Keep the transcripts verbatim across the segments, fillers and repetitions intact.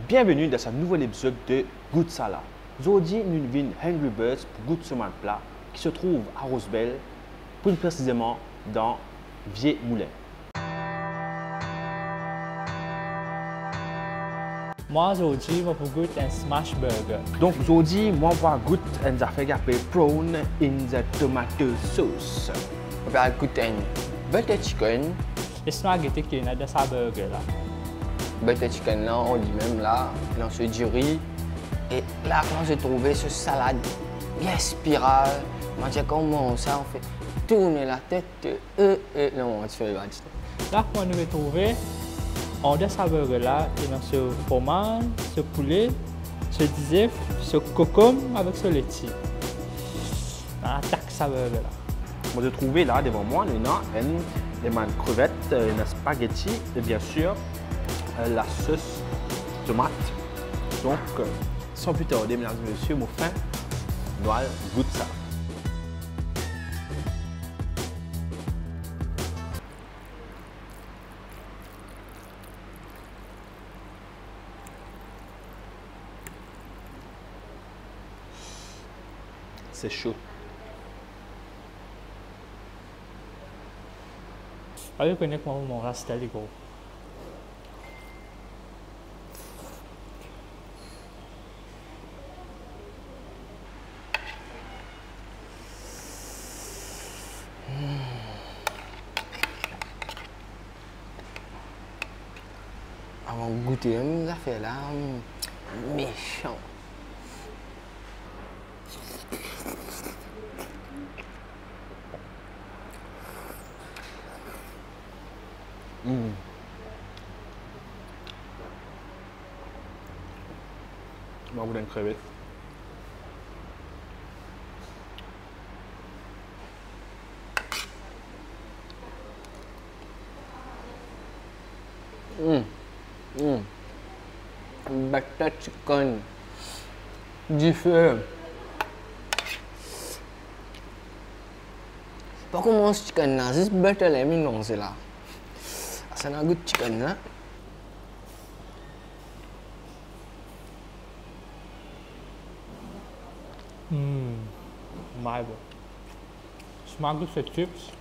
Bienveni dan sa nouvel epizod de Gout Sa La. Zordi nou vinn Hungry Birds pou gout so bann pla ki se trouv a Rose Belle, pli presizeman dan Vie Moulin. Mwa zordi mo pou gout enn smash burger. Donk zordi mwa pou al gout enn zafer ki apel prawn in the tomato sauce. Mo pou al gout enn butter chicken. Les nou al gete ki ena dan sa burger la. Butter chicken la, an limem la, ena so diri. E la, kan mo trouve so salad bien spiral, mo dir kouma sa, mo fer tourn latet, e, e, non, mo ti fer bann ti. La, kouma nou trouve, andan sa burger la, ena so fromaz, so poule, so dizef, so kokom avek so leti. Nou atak sa burger la. Mo trouve la devan mwa, nou ena enn, enn bann krevet, ena spaghetti, e bien sir, eh, lasos tomat. Donk, eh, san pli tarde, medam e mesie, mo fin, nou al gout sa. Se so. Ayo, kone kouma manz sa, li gro. Avan goute enn zafer la, mesan. Mm. Mo pou donn krevet. Mm. Mm. Butter chicken. Dife. Pa koumans chicken la, zis butter la, mi manze la. Sa ena gou chicken la. Mm. My God. Smak de se chips.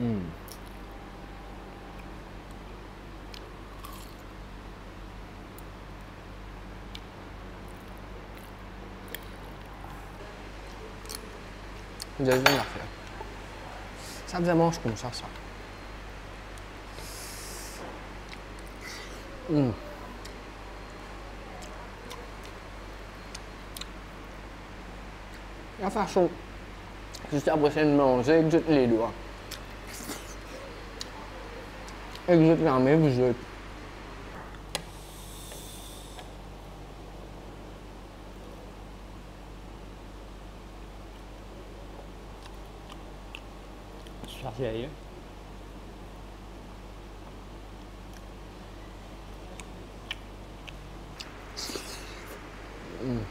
Mm. Deziem zafer. Sa bizin manz koumsa, sa. Mm. Lafason zis apre sa, manze ek zot ledwa. Ek zot lame, zot. Sa serye. Mm.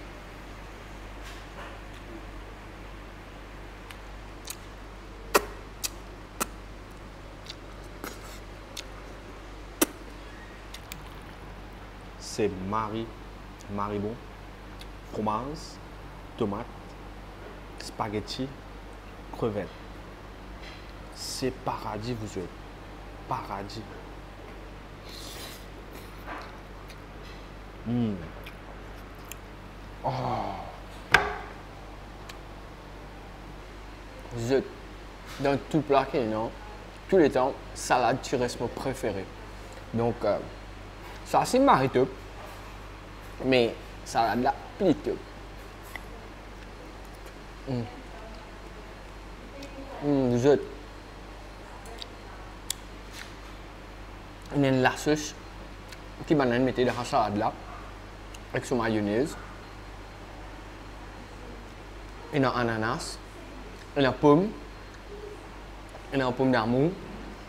Se mari, mari bon. Fromaz, tomat, spaghetti, krevet. Se paradi, vous êtes. Paradi. Mm. Oh. Zot, dan tou pla ki ena, touletan, salad ti res mo prefere. Donk, euh, sa se mari top, me salad la pli top. Mm. Mm, zot. Ena enn lasos ki bannla inn mete dan sa salad la, ek so mayonez. Ena ananas, ena pom, ena pom damour,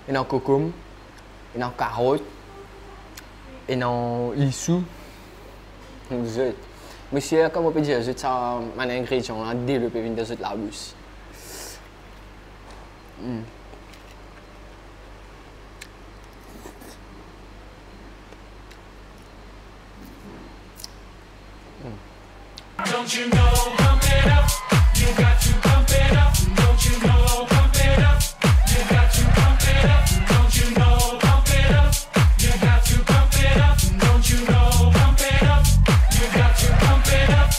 ena kokom, ena karot, ena lisou. Zot. Misie, kouma pe dir zot, sa bann ingredian la, delo pe vinn dan zot labous. Mm. Mm. Don't you know, pump it up. You got to pump it up. Don't you know, pump it up. You got to pump it up. Don't you know, pump it up. You got to pump it up. Don't you know, pump it up. You got to pump it up.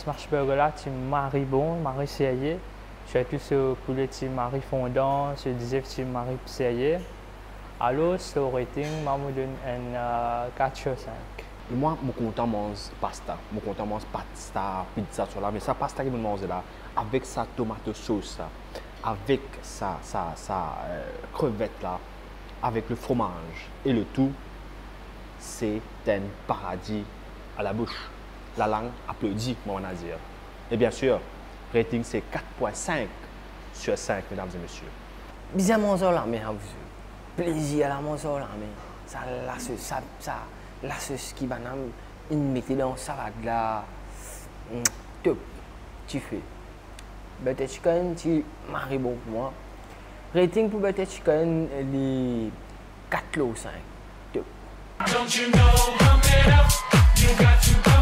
Smash Burger la ti mari bon, mari serye. Sirtou so poule ti mari fondan, so dizef ti mari serye. Alor, so rating, mwa mo donn enn, euh, kat sir sink. E mwa, mo kontan manz pasta. Mo kontan manz pasta, pizza, sa la. Me sa pasta ki mo manze la, avek sa tomato sauce la, avek sa, sa, sa, euh, krevet la, avek le fromaz e le tou, se enn paradi a la bouch. Lalang aplodi, mo anvi dir. E bien sir, rating se kat pwin sink sir sink, medam e misie. Bizin manz ar lame, ha, plezir la manz ar lame. Sa lasos, sa, sa lasos ki bann la inn mete dan salad la, mm, top, dife. Butter chicken ti mari bon pou mwa. Rating pou butter chicken, li kat lor sink. Top. Don't you know, pump it up. You got to